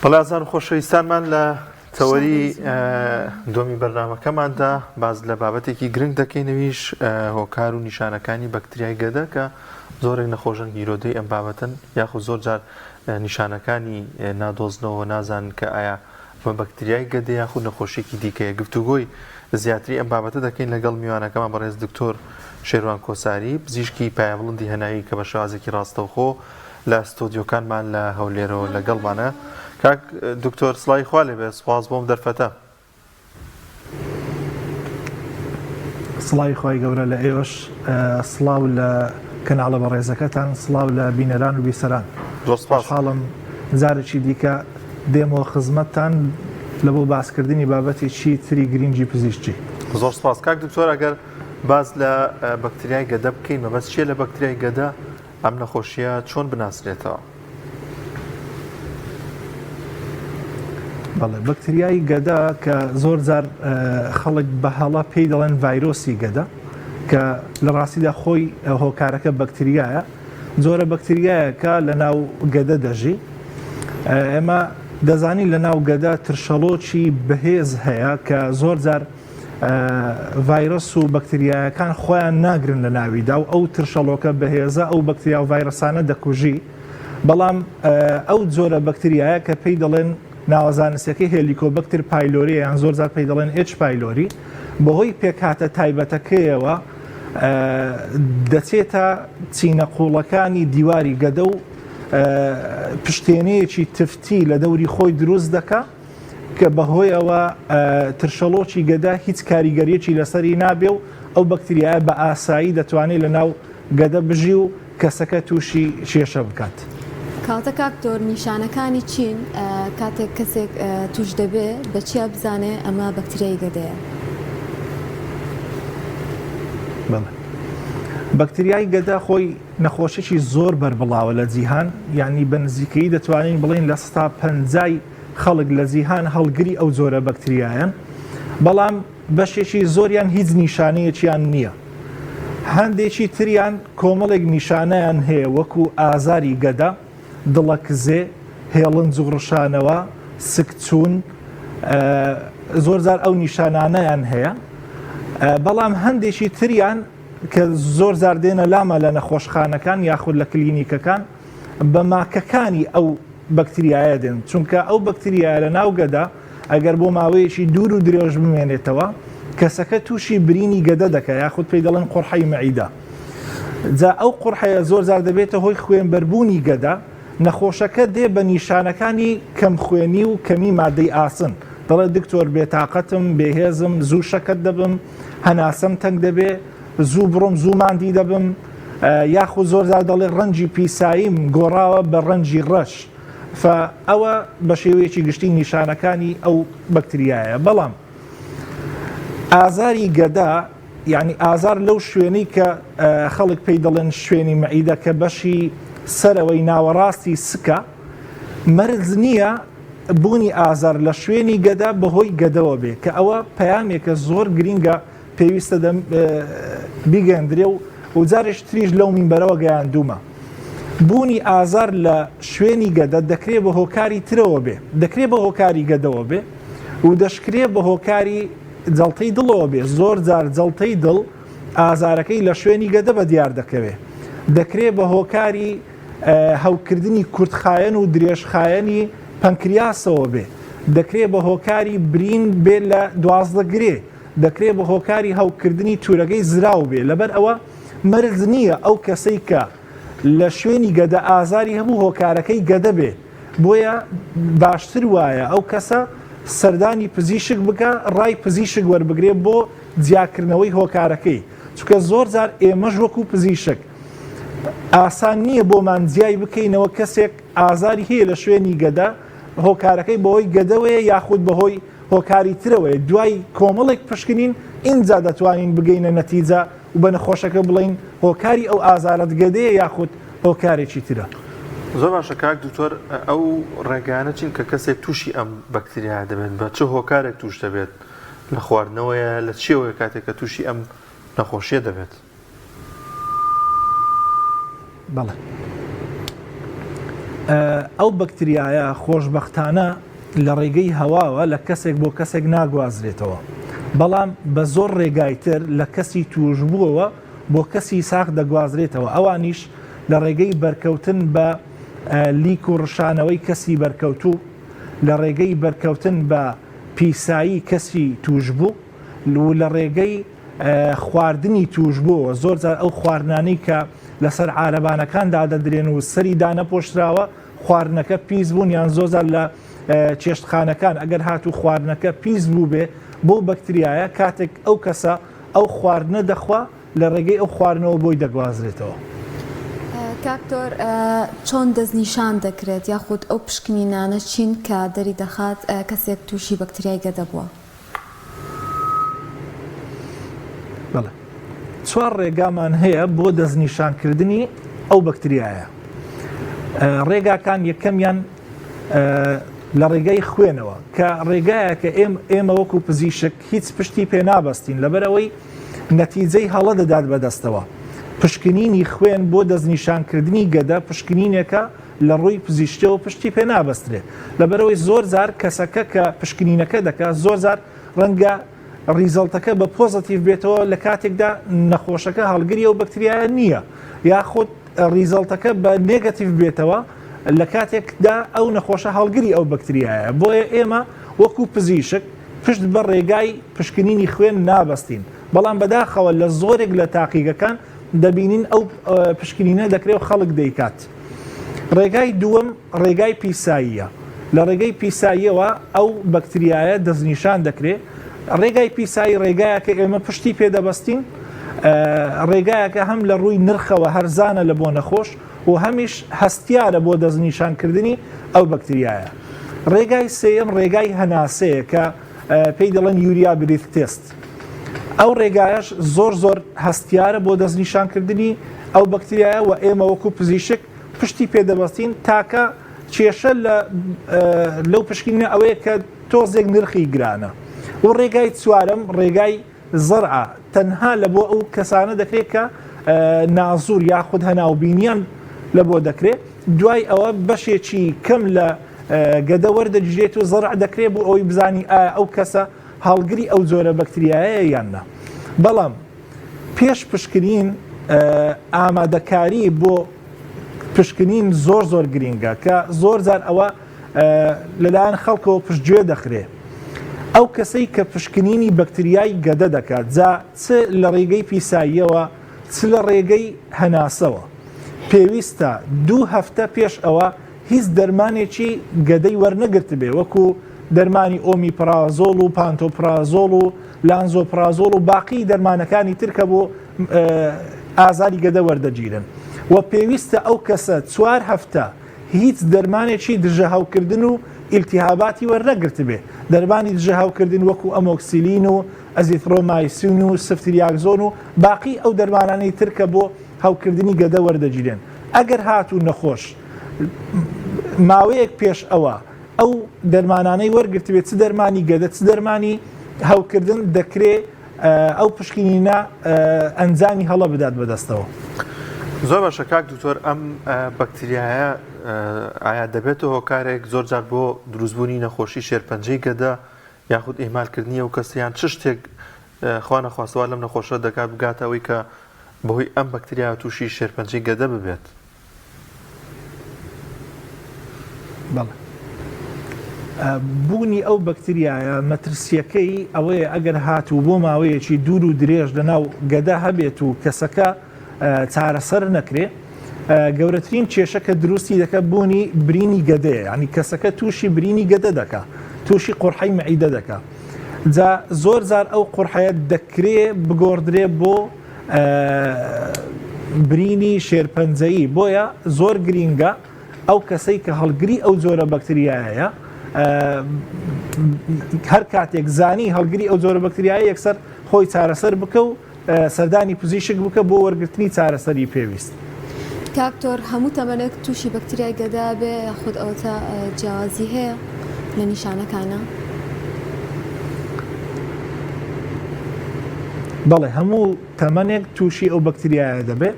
بەڵێ ئازان و خۆشەویستانمان لە تەوەری دۆمی بەرنامەکەماندا باز لە بابەتێکی گرنگ دەکەینەویش هۆکار و نیشانەکانی بەکتریای گەدە کە زۆرێک نەخۆشن گیرۆدەی ئەم بابەتن یاخود زۆر جار نیشانەکانی نادۆزنەوە نازانن کە ئایا بە بەکتریای گەدە یاخود نەخۆشیەکی دیکەیە. گفتوگۆی زیاتری ئەم بابەتە دەکەین لەگەڵ میوانەکەمان بەڕێز دکتۆر شێروان کۆساری، پزیشکی پایەبڵندی هەناوی کە بە شێوازێکی ڕاستەوخۆ لە ستۆدیۆکانمان لە هەولێرەوە لەگەڵمانە. کاک دکتۆر سڵاوی خوا لێبێ، سوپاس بۆم دەرفەتە. سڵاوی خوای گەورە لە ئێوەش سڵاو لە کەناڵە بەڕێزەکەتان سڵاو لە بینەران و بیسەران زۆر سپاس. خۆشحاڵم جارێکی دیکە دێمەوە خزمەتتان لە بۆ باسکردنی بابەتێکی تری گرینگی پزیشکی. زۆر سپاس کاک دکتۆر ئەگەر باس لە بەکتریای گەدە بکەین مەبەست چیە لە بەکتریای گەدە ئەم نەخۆشیە چۆن بناسرێتەوە؟ بەڵێ بەکتریای گەدە کە زۆر جار خەڵک بە هەڵە پێی دەڵێن ڤایرۆسی گەدە کە لە ڕاستیدا خۆی هۆکارەکە بەکتریایە جۆرە بەکتریایەکە لە ناو گەدە دەژی ئێمە دەزانین لە ناو گەدە ترشەڵۆکی بەهێز هەیە کە زۆر جار ڤایرۆس و بەکتریایەکان خۆیان ناگرن لە ناویدا و ئەو ترشەڵۆکە بەهێزە ئەو بەکتریا و ڤایرۆسانە دەکوژی بەڵام ئەو جۆرە بەکتریایە کە پێی دەڵێن ناوە زانستیەکەی Helicobacter pylori یان زۆر جار پێی دەڵێن H. pylori بەهۆی پێکهاتە تایبەتەکەیەوە دەچێتە چینە قوڵەکانی دیواری گەدە و پشتێنەیەکی تفتی لە دەوری خۆی دروست دەکا کە بەهۆیەوە ترشەڵۆکی گەدە هیچ کاریگەریەکی لەسەری نابێ و ئەو بەکتریایە بە ئاسایی دەتوانێت لە ناو گەدە بژی و کەسەکە تووشی کێشە بکات. کەواتە کاک دکتۆر نیشانەکانی چین کاتێک کەسێک توش دەبێ بە چیا بزانێ ئەمە بەکتریای گەدەیە؟ بەڵێ بەکتریای گەدە خۆی نەخۆشیی زۆر بەربڵاوە لە جیهان یعنی بە نزیکەیی دەتوانین بڵێین لە ستا پەنجای خەڵک لە جیهان هەڵگری ئەو جۆرە بەکتریایەن بەڵام بەشێکی زۆریان هیچ نیشانەیەکیان نییە هەندێکی تریان کۆمەڵێک نیشانەیان هەیە وەکو ئازاری گەدە، دڵەکزێ، هێڵنج و ڕشانەوە، سکچوون، زۆرجار ئەو نیشانانەیان هەیە بەڵام هەندێکی تریان کە زۆرجار دێنە لامان لە نەخۆشخانەکان یاخود لە کلینیکەکان بە ماکەکانی ئەو بەکتریایە دێن، چونکە ئەو بەکتریایە لە ناو گەدە ئەگەر بۆ ماوەیەکی دوور و درێژ بمێنێتەوە کەسەکە تووشی برینی گەدە دەکات یاخود پێی دەڵێن قوڕحەی مەعیدە جا ئەو قوڕحەیە زۆر جار دەبێتە هۆی خوێنبەربوونی گەدە نەخۆشەکە دێ بە نیشانەکانی کەمخوێنی و کەمی مادەی ئاسن دەڵێت دکتۆر بێتاقەتم بێهێزم زوو شەکەت دەبم هەناسەم تەنگ دەبێ زوو بڕۆم زوو ماندی دەبم یاخود زۆرجار دەڵێ ڕەنگی پیساییم گۆڕاوە بە ڕەنگی ڕەش فە ئەوە بە شێوەیەکی گشتی نیشانەکانی ئەو بەکتریایە بەڵام ئازاری گەدە یعنی ئازار لەو شوێنەی کە خەڵک پێی دەڵێن شوێنی مەعیدە کە بەشی سەرەوەی ناوەڕاستی سکە مەرج نییە بوونی ئازار لە شوێنی گەدە بەهۆی گەدەوە بێ کە ئەوە پەیامێکە زۆر گرینگە پێویستە بیگەندرێ و و جارێکی تریش لەو مینبەرەوە گەیاندوومە. بوونی ئازار لە شوێنی گەدە دەکرێ بە هۆکاری ترەوە بێ، دەکرێ بە هۆکاری گەدەوە بێ و دەشکرێ بە هۆکاری جەڵتەی دڵەوە بێ، زۆر جار جەڵتەی دڵ ئازارەکەی لە شوێنی گەدە بە دیار دەکەوێ. دەکرێ بە هۆکاری هەوکردنی کورتخایەن و درێژخایەنی پەنکریاسەوە بێ. دەکرێ بە هۆکاری برین بێ لە 12 گرێ. دەکرێ بە هۆکاری هەوکردنی تورەگەی زراو بێ، لەبەر ئەوە مەرج نییە ئەو کەسەی کە لە شوێنی گەدە ئازاری هەبوو هۆکارەکەی گەدە بێ، بۆیە باشتر وایە ئەو کەسە سەردانی پزیشک بکا ڕای پزیشک وەربگرێ بۆ جیاکردنەوەی هۆکارەکەی، چونکە زۆر جار ئێمەش وەکو پزیشک ئاسان نییە بۆمان جیای بکەینەوە کەسێک ئازاری هەیە لە شوێنی گەدە هۆکارەکەی بەهۆی گەدەوەیە یاخود بەهۆی هۆکاری ترەوەیە، دوای کۆمەڵێک پشکنین ئینجا دەتوانین بگەینە نەتیجە و بە نەخۆشەکە بڵێین هۆکاری ئەو ئازارەت گەدەیە یاخود هۆکارێکی ترە. زۆر باشە کاک دکتۆر ئەو ڕێگایانە چین کە کەسێک تووشی ئەم بەکتریایە دەبێت بە چ هۆکارێک تووش دەبێت لە خواردنەوەیە لە چیەوەیە کاتێک کە تووشی ئەم نەخۆشیە دەبێت؟ بەڵێ. ئەو بەکتریایە خۆشبەختانە لە ڕێگەی هەواوە لە کەسێک بۆ کەسێک ناگوازرێتەوە، بەڵام بە زۆر ڕێگای تر لە کەسی تووشبووەوە بۆ کەسی ساغ دەگوازرێتەوە، ئەوانیش لە ڕێگەی بەرکەوتن بە لیک و ڕشانەوەی کەسی بەرکەوتوو، لە ڕێگەی بەرکەوتن بە پیسایی کەسی تووشبوو و لە ڕێگەی خواردنی تووشبووەوە، زۆرجار ئەو خواردنانەی کە لەسەر عارەبانەکان دادەدرێن و سەری دانەپۆشراوە خواردنەکە پیس بوون یان زۆرجار لە چێشتخانەکان ئەگەر هاتوو خواردنەکە پیس بووبێ بەو بەکتریایە کاتێک ئەو کەسە ئەو خواردنە دەخوا لە ڕێگەی ئەو خواردنەوە بۆی دەگوازرێتەوە. کاک دکتۆر چۆن دەستنیشان دەکرێت یاخود ئەو پشکنینانە چین کە دەریدەخات کەسێک تووشی بەکتریای گەدە بووە؟ بەڵێ چوار ڕێگامان هەیە بۆ دەستنیشانکردنی ئەو بەکتریایە ڕێگاکان یەکەمیان لە ڕێگای خوێنەوە کە ڕێگایەکە ئێمە وەکو پزیشک هیچ پشتی پێ نابەستین لەبەرەوەی نەتیجەی هەڵە دەدات بەدەستەوە پشکنینی خوێن بۆ دەستنیشانکردنی گەدە پشکنینێکە لە ڕووی پزیشکیەوە پشتی پێ نابەسترێ لەبەرئەوەی زۆر جار کەسەکە کە پشکنینەکە دەکات زۆر جار ڕەنگە result ەکە بە positive بێتەوە لە کاتێکدا نەخۆشەکە هەڵگری ئەو بەکتریایە نییە یاخود result ەکە بە negative بێتەوە لە کاتێکدا ئەو نەخۆشە هەڵگری ئەو بەکتریایە بۆیە ئێمە وەکو پزیشک پشت بە ڕێگای پشکنینی خوێن نابەستین بەڵام بەداخەوە لە زۆرێک لە تاقیگەکان دەبینین ئەو پشکنینە دەکرێت و خەڵک دەیکات. ڕێگای دووەم ڕێگای پیساییە، لە ڕێگەی پیساییەوە ئەو بەکتریایە دەستنیشان دەکرێت، ڕێگای پیسایی ڕێگایەکە ئێمە پشتی پێ دەبەستین، ڕێگایەکە هەم لە ڕووی نرخەوە هەرزانە لە بۆ نەخۆش و هەمیش هەستیارە بۆ دەستنیشانکردنی ئەو بەکتریایە. ڕێگای سێیەم ڕێگای هەناسەیە کە پێی دەڵێن urea breath test. ئەو ڕێگایەش زۆر زۆر هەستیارە بۆ دەستنیشانکردنی ئەو بەکتریایە و ئێمە وەکو پزیشک پشتی پێدەبەستین تاکە کێشە لە لەو پشکنینە ئەوەیە کە تۆزێک نرخی گرانە و ڕێگای چوارەم ڕێگای زەرعە تەنها لە بۆ ئەو کەسانە دەکرێت کە نازور یاخود هەناوبینیان لە بۆ دەکرێت دوای ئەوە بەشێکی کەم لە گەدە وەردەگیرێت و زەرع دەکرێت بۆ ئەوەی بزانی ئایا ئەو کەسە هەڵگری ئەو جۆرە بەکتریایەیە یان نا. بەڵام پێش پشکنین ئامادەکاری بۆ پشکنین زۆر زۆر گرینگە کە زۆر جار ئەوە لەلایەن خەڵکەوە پشتگوێ دەخرێ. ئەو کەسەی کە پشکنینی بەکتریای گەدە دەکات جا چ لە ڕێگەی پیساییەوە چ لە ڕێگەی هەناسەوە پێویستە دوو هەفتە پێش ئەوە هیچ دەرمانێکی گەدەی وەرنەگرتبێ وەکو دەرمانی ئۆمیپرازۆڵ و پانتۆپرازۆڵ و لانزۆپرازۆڵ و باقی دەرمانەکانی تر کە بۆ ئازاری گەدە وەردەگیرن و پێویستە ئەو کەسە چوار هەفتە هیچ دەرمانێکی دژە هەوکردن و ئیلتیهاباتی وەرنەگرتبێ دەرمانی دژە هەوکردن وەکو ئەمۆکسیلین و ئەزیترۆمایسین و سفتریاکزۆن و باقی ئەو دەرمانانەی تر کە بۆ هەوکردنی گەدە وەردەگیرێن ئەگەر هاتوو نەخۆش ماوەیەک پێش ئەوە ئەو دەرمانانەی وەرگرتبێت چ دەرمانی گەدە چ دەرمانی هەوکردن دەکرێ ئەو پشکنینە ئەنجامی هەڵە بدات بەدەستەوە. زۆر باشە کاک دکتۆر ئەم بەکتریایە ئایا دەبێتە هۆکارێک زۆر جار بۆ دروستبوونی نەخۆشی شێرپەنجەی گەدە یاخود ئیهمالکردنی ئەو کەسە یان چ شتێک خوا نەخواستە وا لەم نەخۆشە دەکات بگاتە ئەوەی کە بەهۆی ئەم بەکتریایە تووشی شێرپەنجەی گەدە ببێت؟ بەڵێ. بوونی ئەو بەکتریایە مەترسییەکەی ئەوەیە ئەگەر هاتوو بۆ ماوەیەکی دوور و درێژ لەناو گەدە هەبێت و کەسەکە چارەسەر نەکرێ گەورەترین کێشە کە دروستی دەکە بوونی برینی گەدەیە ینی کەسەکە تووشی برینی گەدە دەکا تووشی قورحەی مەعیدە دەکا جا زۆر جار ئەو قورحەیە دەکرێ بگۆڕدرێ بۆ برینی شێرپەنجەیی بۆیە زۆر گرینگە ئەو کەسەی کە هەڵگری ئەو جۆرە بەکتریایە هەر کاتێک زانی هەڵگری ئەو جۆرە بەکتریایە یەکسەر خۆی چارەسەر بکە و سەردانی پزیشک بکە بۆ وەرگرتنی چارەسەری پێویست. کاکتۆر هەموو تەمەنێک تووشی بەکتریای گەدە بێ یاخود ئەوەتا جیاوازی هەیە لە نیشانەکانا؟ بەڵێ هەموو تەمەنێک تووشی ئەو بەکتریایە دەبێ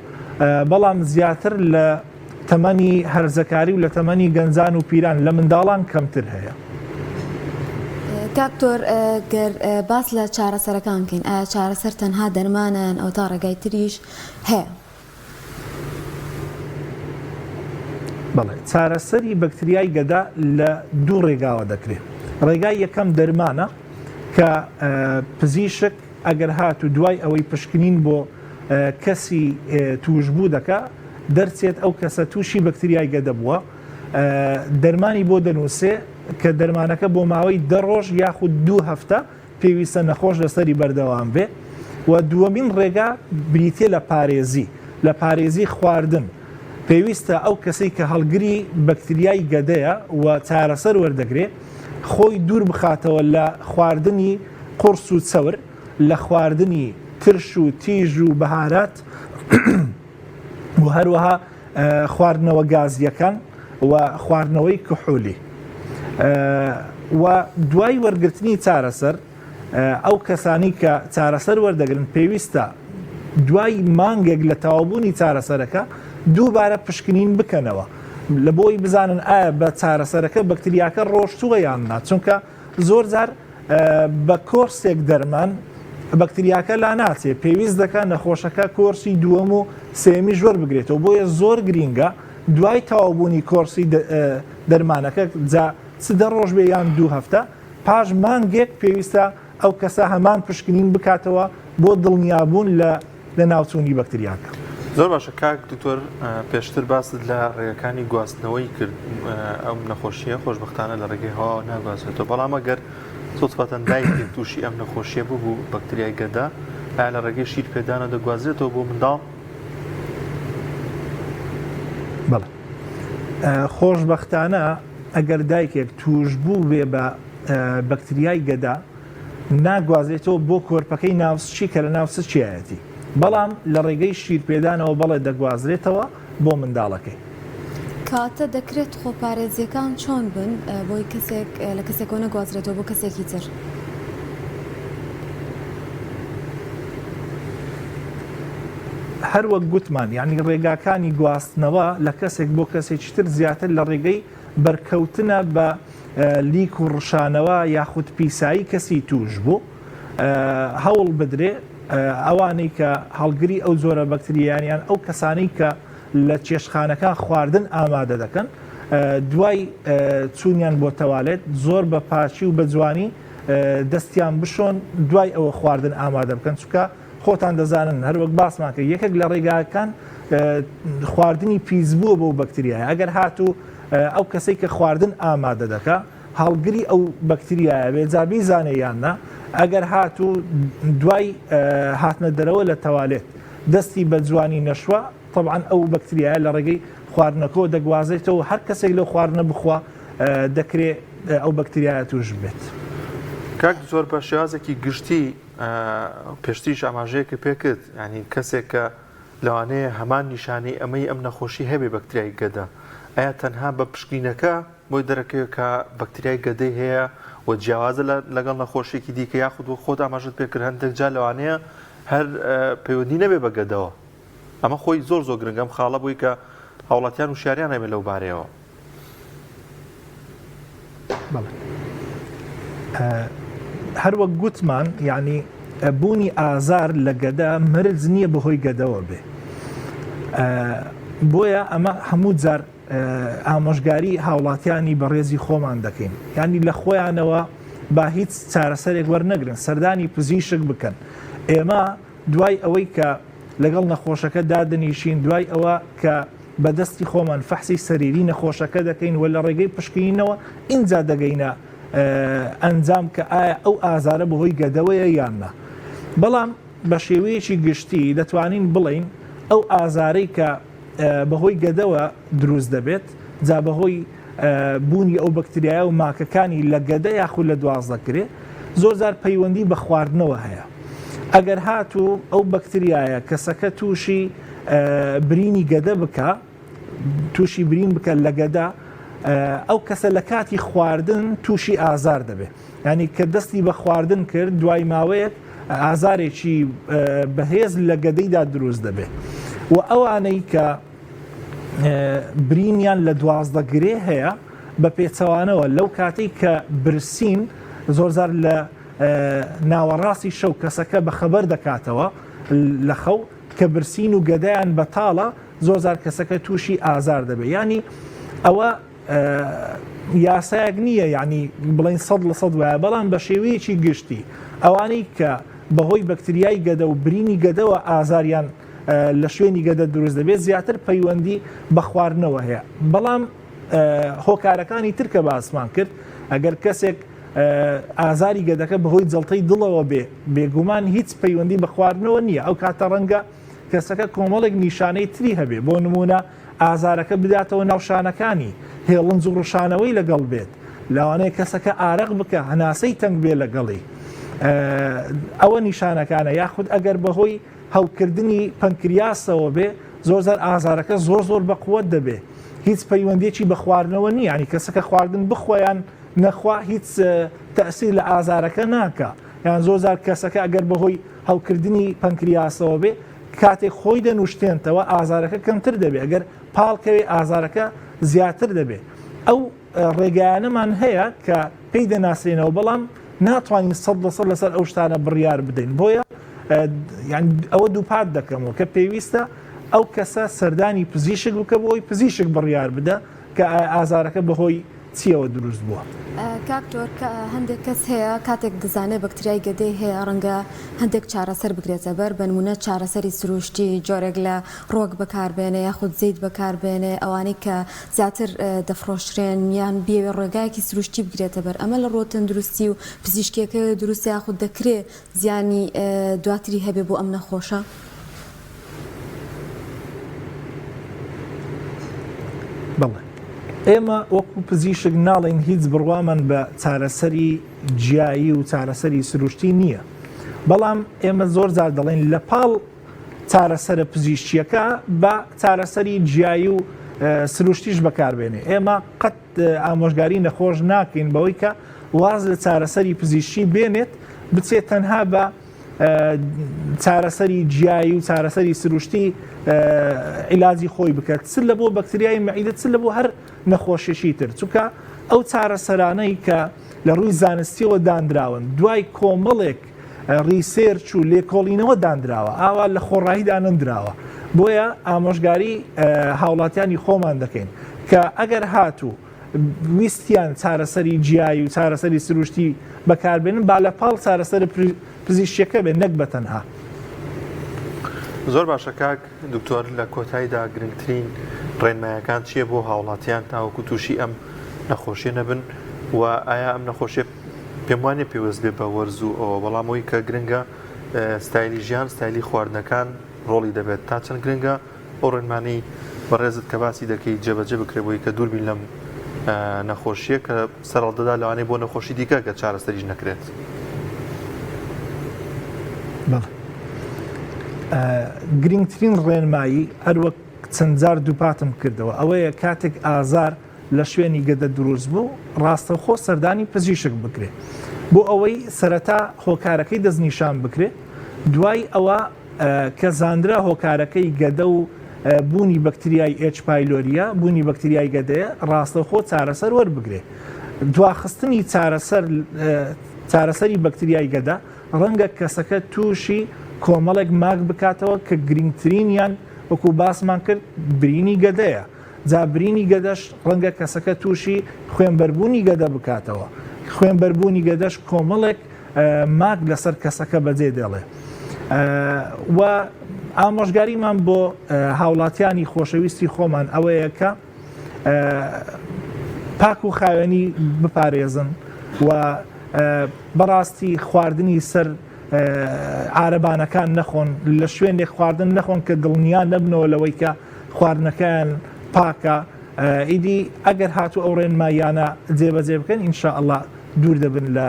بەڵام زیاتر لە تەمەنی هەرزەکاری و لە تەمەنی گەنجان و پیران لە منداڵان کەمتر هەیە. کاک دکتۆر گەر باس لە چارەسەرەکان بکەین ئایا چارەسەر تەنها دەرمانە یان ئەوەتا ڕێگای تریش هەیە؟ بەڵێ چارەسەری بەکتریای گەدە لە دوو ڕێگاوە دەکرێت ڕێگای یەکەم دەرمانە کە پزیشک ئەگەر هات و دوای ئەوەی پشکنین بۆ کەسی توشبوو دەکا دەرچێت ئەو کەسە تووشی بەکتریای گەدە بووە دەرمانی بۆ دەنووسێ کە دەرمانەکە بۆ ماوەی دە ڕۆژ یاخود دوو هەفتە پێویستە نەخۆش لەسەری بەردەوام بێ و دووەمین ڕێگا بریتیە لە پارێزی لە پارێزی خواردن پێویستە ئەو کەسەی کە هەڵگری بەکتریای گەدەیە و چارەسەر وەردەگرێ خۆی دوور بخاتەوە لە خواردنی قوڕس و چەور لە خواردنی ترش و تیژ و بەهارات و هەروەها خواردنەوە گازییەکان و خواردنەوەی کحولی و دوای وەرگرتنی چارەسەر ئەو کەسانی کە چارەسەر وەردەگرن پێویستە دوای مانگێک لە تەواوبوونی چارەسەرەکە دووبارە پشکنین بکەنەوە لە بۆی بزانن ئایا بە چارەسەرەکە بەکتریاکە ڕۆشتووە یان نا چونکە زۆر جار بە کۆرسێک دەرمان بەکتریاکە لاناچێ پێویست دەکات نەخۆشەکە کۆرسی دووەم و سێیەمیش وەربگرێتەوە بۆیە زۆر گرینگە دوای تەواوبوونی کۆرسی دەرمانەکە جا چ دە ڕۆژ بێ یان دوو هەفتە پاش مانگێک پێویستە ئەو کەسە هەمان پشکنین بکاتەوە بۆ دڵنیابوون لە لەناوچوونی بەکتریاکە. زۆر باشە کاک دکتۆر پێشتر باست لە ڕێگەکانی گواستنەوەی کرد ئەم نەخۆشیە خۆشببختانە لە ڕێگەی هەواوە ناگوازێتەوە بەڵام ئەگەر سوتفەتەن دایکێک تووشی ئەم نەخۆشیە ببوو بەکتریای گەدە ئایا لە ڕێگەی شیر پێدانە دەگوازرێتەوە بۆ منداڵ؟ بەڵێ خۆشببختانە ئەگەر دایکێک توش بوو بێ بە بەکتریای گەدە ناگوازرێتەوە بۆ کۆرپەکەی ناوسکی کە لە ناو سکیایەتی، بەڵام لە ڕێگەی شیرپێدانەوە بەڵێ دەگوازرێتەوە بۆ منداڵەکەی. کەواتە دەکرێت خۆپارێزییەکان چۆن بن بۆی کەسێک لە کەسێکەوە نەگوازرێتەوە بۆ کەسێکی تر؟ هەر وەک گوتمان یانی ڕێگاکانی گواستنەوە لە کەسێک بۆ کەسێکی تر زیاتر لە ڕێگەی بەرکەوتنە بە لیک و ڕشانەوە یاخود پیسایی کەسی تووشبوو، هەوڵ بدرێ ئەوانەی کە هەڵگری ئەو جۆرە بەکتریایان یان ئەو کەسانەی کە لە چێشتخانەکان خواردن ئامادە دەکەن دوای چوونیان بۆ تەوالێت زۆر بە پاکی و بە جوانی دەستیان بشۆن دوای ئەوە خواردن ئامادە بکەن چونکە خۆتان دەزانن هەروەک باسمان کرد یەکێک لە ڕێگاکان خواردنی پیسبووە بەو بەکتریایە ئەگەر هاتوو ئەو کەسەی کە خواردن ئامادە دەکا هەڵگری ئەو بەکتریایە بێ جا بیزانێ یان نا ئەگەر هاتوو دوای هاتنە دەرەوە لە تەوالێت دەستی بە جوانی نەشوە طبعا ئەو بەکتریایە لە ڕێگەی خواردنەکەوە دەگوازێتەوە هەر کەسێک لەو خواردنە بخوا دەکرێ ئەو بەکتریایە توش بێت. کاک زۆر بە شێوازێکی گشتی پێشتریش ئاماژەیەکت پێ کرد یانی کەسێک کە لەوانەیە هەمان نیشانەی ئەمەی ئەم نەخۆشی هەبێ بەکتریای گەدە ئایا تەنها بە پشکنینەکە بۆی دەرەکەوێت کە بەکتریای گەدەی هەیە و جیاوازە لەگەڵ نەخۆشیێکی دیکە یاخود وەک خۆت ئاماژەت پێ کرد هەندێک جار لەوانەیە هەر پەیوەندی نەبێ بە گەدەوە ئەمە خۆی زۆر زۆر گرنگە ئەم خاڵە بۆی کە هاوڵاتیان وشیاریان هەبێت لەو بارەیەوە. بەڵێ هەر وەک گوتمان یعنی بوونی ئازار لە گەدە مەرج نییە بەهۆی گەدەوە بێ بۆیە ئەمە هەموو جار ئامۆژگاری هاوڵاتیانی بەڕێزی خۆمان دەکەین ینی لە خۆیانەوە با هیچ چارەسەرێک وەرنەگرن سەردانی پزیشک بکەن ئێمە دوای ئەوەی کە لەگەڵ نەخۆشەکە دادەنیشین دوای ئەوە کە بە دەستی خۆمان فەحسی سەریری نەخۆشەکە دەکەین و لە ڕێگەی پشکنینەوە ئینجا دەگەینە ئەنجام کە ئایا ئەو ئازارە بەهۆی گەدەوەیە یان نا. بەڵام بە شێوەیەکی گشتی دەتوانین بڵێین ئەو ئازارەی کە بەهۆی گەدەوە دروست دەبێت جا بەهۆی بوونی ئەو بەکتریایە و ماکەکانی لە گەدە یاخود لە 12 گرێ زۆرجار پەیوەندی بە خواردنەوە هەیە. ئەگەر هاتوو ئەو بەکتریایە کەسەکە تووشی برینی گەدە بکا تووشی برین بکە لە گەدە ئەو کەسە لە کاتی خواردن تووشی ئازار دەبێت ینی کە دەستی بە خواردن کرد دوای ماوەیەک ئازارێکی بەهێز لە گەدەیدا دروست دەبێت و ئەوانەی کە. برینیان لە 12 گرێ هەیە بە پێچەوانەوە لەو کاتەی کە برسین زۆرجار لە ناوەڕاستی شەو کەسەکە بە خەبەر دەکاتەوە لە خەو کە برسین و گەدەیان بەتاڵە زۆرجار کەسەکە تووشی ئازار دەبێت یانی ئەوە یاسایەک نییە یعنی بڵین سەد لە سەد وایە بەڵام بە شێوەیەکی گشتی ئەوانەی کە بەهۆی بەکتریای گەدە و برینی گەدەوە ئازاریان لە شوێنی گەدە دروست دەبێت زیاتر پەیوەندی بە خواردنەوە هەیە بەڵام هۆکارەکانی تر کە باسمان کرد ئەگەر کەسێک ئازاری گەدەکە بەهۆی جەڵتەی دڵەوە بێ بێگومان هیچ پەیوەندی بە خواردنەوە نییە ئەو کاتە ڕەنگە کەسەکە کۆمەڵێک نیشانەی تری هەبێ بۆ نمونە ئازارەکە بداتەوە ناو شانەکانی، هێڵنج و ڕشانەوەی لەگەڵ بێت، لەوانەیە کەسەکە ئارەق بکا، هەناسەی تەنگ بێ لەگەڵی. ئەوە نیشانەکانە، یاخود ئەگەر بەهۆی هەوکردنی پەنکریاسەوە بێ، زۆرجار ئازارەکە زۆر زۆر بەقوەت دەبێ، هیچ پەیوەندیەکی بە خواردنەوە نییە، یانی کەسەکە خواردن بخوا یان نەخوا هیچ تەئسیر لە ئازارەکە ناکا، یان زۆرجار کەسەکە ئەگەر بەهۆی هەوکردنی پەنکریاسەوە بێ، کاتێک خۆی دەنوشتێنتەوە ئازارەکە کەمتر دەبێت ئەگەر پاڵکەوێ ئازارەکە زیاتر دەبێت ئەو ڕێگایانەمان هەیە کە پێی دەناسرێنەوە بەڵام ناتوانین سەد لە سەد لەسەر ئەو شتانە بڕیار بدەین بۆیە ئەوە دووپات دەکەمەوە کە پێویستە ئەو کەسە سەردانی پزیشک بکە بۆی پزیشک بڕیار بدە کە ئازارەکە بەهۆی چیەوە دروست بووە؟ کاک تۆر هەندێک کەس هەیە کاتێک دەزانێت بەکتریای گەدەی هەیە ڕەنگە هەندێک چارەسەر بگرێتە بەر بەنمونە چارەسەری سروشتی جۆرێک لە ڕۆک بەکاربێنێ یاخود زەیت بەکاربێنێ ئەوانەی کە زیاتر دەفرۆشرێن یان بیەوێ ڕێگایەکی سروشتی بگرێتە بەر ئەمە لە ڕووە تەندروستی و پزیشکیەکەوە دروستە یاخود دەکرێ زیانی دواتری هەبێ بۆ ئەم نەخۆشە؟ بەڵێ ئێمە وەکو پزیشک ناڵێین هیچ بڕوامان بە چارەسەری جیایی و چارەسەری سروشتی نییە بەڵام ئێمە زۆر جار دەڵێن لە پاڵ چارەسەرە پزیشکیەکە بە چارەسەری جیایی و سروشتیش بەکاربێنێ ئێمە قەت ئامۆژگاری نەخۆش ناکەین بەوەی کە واز لە چارەسەری پزیشکی بێنێت بچێت تەنها بە چارەسەری جیایی و چارەسەری سروشتی عیلاجی خۆی بکات چ لە بۆ بەکتریای مەعیدە چ لە بۆ هەر نەخۆشیی تر چونکە ئەو چارەسەرانەی کە لە ڕووی زانستیەوە دانراون دوای کۆمەڵێک research و لێکۆڵینەوە دانراوە ئاوا لە خۆڕایی دانەندراوە بۆیە ئامۆژگاری هاوڵاتیانی خۆمان دەکەین کە ئەگەر هاتوو ویستیان چارەسەری جیایی و چارەسەری سروشتی بەکاربێنن با لە پاڵ چارەسەرە پزیشکیەکە بێت نەک بە تەنها. زۆر باشە کاک دکتۆر لە کۆتاییدا گرنگترین ڕێنمایەکان چییە بۆ هاوڵاتیان تاوەکو تووشی ئەم نەخۆشیە نەبن و ئایا ئەم نەخۆشیە پێم وانیە پێوەست بێ بە وەرز و ئەوە بەڵام ئەوی کە گرنگە ستایلی ژیان ستایلی خواردنەکان ڕۆڵی دەبێت تا چەند گرنگە ئەو ڕێنمانەی بەڕێزت کە باسی دەکەی جێبەجێ بکرێت بۆی کە دوور بین لەم نەخۆشیە کە سەرهەڵدەدا لەوانەیە بۆ نەخۆشی دیکە کە چارەسەریش نەکرێت. گرنگترین ڕێنمایی هەروەک چەندجار دووپاتم کردەوە ئەوەیە کاتێک ئازار لە شوێنی گەدە دروست بوو ڕاستەوخۆ سەردانی پزیشک بکرێت بۆ ئەوەی سەرەتا هۆکارەکەی دەستنیشان بکرێت دوای ئەوە کە زانرا هۆکارەکەی گەدە و بوونی بەکتریای H pylori یە، بوونی بەکتریای گەدەیە، ڕاستەوخۆ چارەسەر وەربگرێ. دواخستنی چارەسەر چارەسەری بەکتریای گەدە ڕەنگە کەسەکە تووشی کۆمەڵێک ماک بکاتەوە کە گرنگترینیان وەکو باسمان کرد برینی گەدەیە. جا برینی گەدەش ڕەنگە کەسەکە تووشی خوێنبەربوونی گەدە بکاتەوە. خوێنبەربوونی گەدەش کۆمەڵێک ماک لەسەر کەسەکە بەجێ دێڵێ و ئامۆژگاریمان بۆ هاوڵاتیانی خۆشەویستی خۆمان ئەوەیە کە پاک و خاوێنی بپارێزن و بەڕاستی خواردنی سەر عربانەکان نەخۆن لە شوێنێک خواردن نەخۆن کە دڵنیا نەبنەوە لەوەی کە خواردنەکەیان پاکە ئیدی ئەگەر هاتوو ئەو ڕێنماییانە جێبەجێ بکەن ئینشاءاللە دوور دەبن لە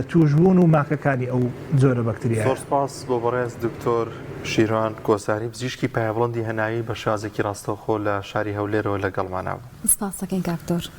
تووشبوون و ماکەکانی ئەو جۆرە بەکتریایە. زۆر سپاس بۆ بەڕێز دکتۆر شیروان کۆساری پزیشکی پایەبڵندی هەناوی بە شێوازێکی ڕاستەوخۆ لە شاری هەولێرەوە لەگەڵمانا بوو. سپاس دەکەین کاک دکتۆر.